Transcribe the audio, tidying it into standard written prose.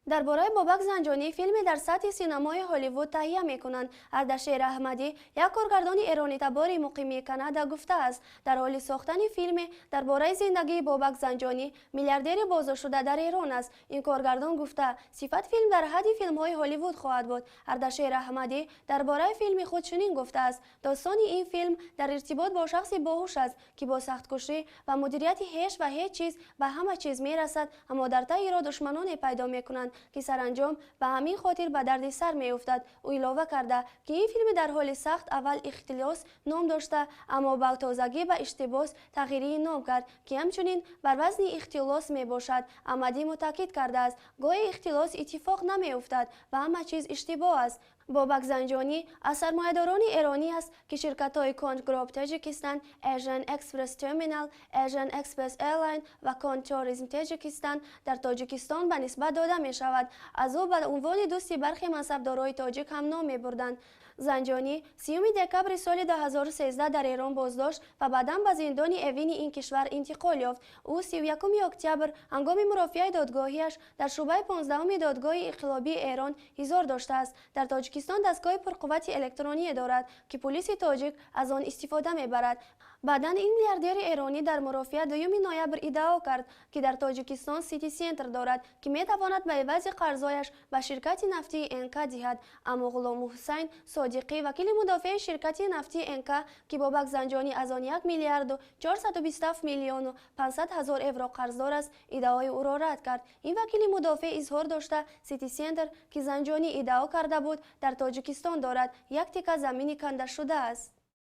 Дар бораи Бобак Занҷонӣ филме дар сатҳи синамои Ҳолливуд таҳия мекунанд. Ардашер Аҳмадӣ, як коргардони эронитабори муқими Канада, гуфтааст, дар ҳоли сохтани филме дар бораи зиндагии Бобак Занҷонӣ, миллиардери боздоштшуда дар Эрон аст. Ин коргардон гуфта, сифат филм дар ҳадди филмҳои Ҳолливуд хоҳад буд. Ардашер Аҳмадӣ дар бораи филми худ чунин гуфтааст: достони ин филм дар иртибот бо шахси боҳуш аст, ки бо сахткушӣ ва мудирияти ҳеч ва ҳеҷ чиз ба ҳама чиз мерасад, аммо дар таи роҳ душманоне пайдо мекунанд, ки саранҷом ба ҳамин хотир ба дарди сар меуфтад. Ӯ илова карда, ки ин филми дар ҳоли сахт аввал «Ихтилос» ном дошта, аммо ба тозагӣ ба «Иштибос» тағйирии ном кард, ки ҳамчунин бар вазни ихтилос мебошад. Аҳмадӣ мутаъкид кардааст, гоҳе ихтилос иттифоқ намеуфтад ва ҳама чиз иштибоҳ аст. Бобак Занҷонӣ аз сармоядорони эронӣ аст, ки ширкатҳои Конт Group Tajikistan, Asian Express Terminal, Asian Express Airline ва Конт Tourism Tajikistan дар Тоҷикистон ба нисбат дода мешавад. Аз ӯ ба унвони дӯсти бархе мансабдорои тоҷик ҳам ном мебурданд. Занҷонӣ 30 декабри соли 2013 дар Эрон боздошт ва баъдан ба зиндони Эвини ин кишвар интиқол ёфт. Ӯ 31 октябр ҳангоми мурофиаи додгоҳиаш дар шӯъбаи 15-уми додгоҳи инқилобии Эрон ҳизор доштааст, дар Тоҷикистон дастгоҳи пурқуввати электроние дорад, ки пулиси тоҷик аз он истифода мебарад. Баъдан ин миллиардери эронӣ дар мурофиа 2 ноябр иддао кард, ки дар Тоҷикистон Сити Сентр дорад, ки метавонад ба ивази қарзояш ба ширкати нафтии НК диҳад. Аммо Ғуломҳусайн Содиқӣ, вакили мудофеи ширкати нафтии НК, ки Бобак Занҷонӣ аз он 1 миллиарду 427 миллиону 500 ҳазор евро қарздор аст, иддаои ӯро рад кард. Ин вакили мудофеъ изҳор дошта, Сити Сентр, ки Занҷонӣ иддао карда буд, дар Тоҷикистон дорад, як тика замини кандашуда аст.